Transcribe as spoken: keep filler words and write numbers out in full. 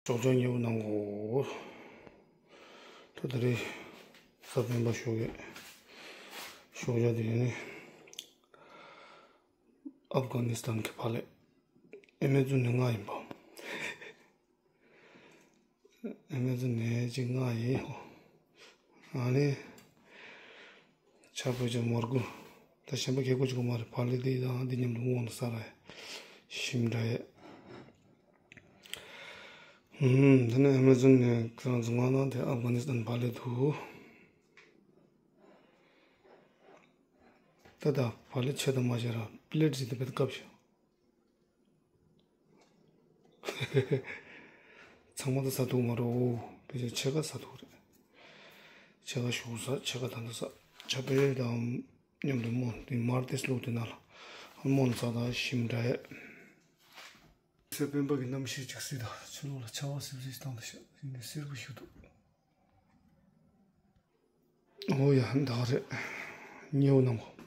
ཞོགས་ཇ་ཉོ་གནང་གོ། ད་དེ་རིང་གཟའ་སྤེན་པ་ཞོགས་ཀས། ཞོགས་ཇ་དེ་ནི་ཨབ་གྷ་ནི་སི་ཐན་གྱི་ཕ་ལེ། ཨེ་མེ་ཛོན་ནས་མངགས་ཡིན་པ། ཨེ་མེ་ཛོན་ནས་ཅིག་མངགས་ཡིན། ཨ་ནི། ཆ་བོད་ཀྱི་མོར་གུ། ད་གཞན་པ་གལ་དགོས་ཅིག་གོ་མ་རེད། ཕ་ལེ་འདི་དང་འདི་མཉམ་དུ་སྔོན་དུ་ས་ར་ཞིམ་འདྲ་ཡས། ཨུམ། དེ་ནས་ཨེ་མེ་ཛོན་ནས་ཁྱེད་རང་ཚོ་མངགས་གནང་དེ་ཨབ་གྷ་ནི་སི་ཐན་ཕ་ལེ་འདུག་ད་ད་ཕ་ལེ་ཆེ་ད་མ་བྱས་ར་པི་ལེ་ཊི་ཅིག་དེ་བེད་སྐབས་ཤིག་ཚང་མ་ད་ཟ་ཐུབ་མ་རེད། ཕལ་ཆེར་ཕྱེད་ཀ་ཟ་ཐུབ་རེད། ཕྱེད་ཀ་ཞོགས་ཟ། ཕྱེད་ཀ་ད་ལྟ་ཟ། ཆ་བོད་དང་མཉམ་དུ་སྔོན་དེ་མར་དེ་སློག་དེ་ན་ལ་སྔོན་ཟ་ད་ཞིམ་འདྲ་ཡས། གཟའ་སྤེན་པ་གི་གནམ་གཤིས་ཅིག་སྲིད་ད། ཕྱི་ལོགས་ལ་ཆར་པ་སིབ་སིབ་བཏང་ད་ཤག་ཡིན་ནའི་སེར་པོ་ཞིག་འདུག་ཨོ་ཡ། ད་ག་རེད། ཉེའུ་གནང་གོ།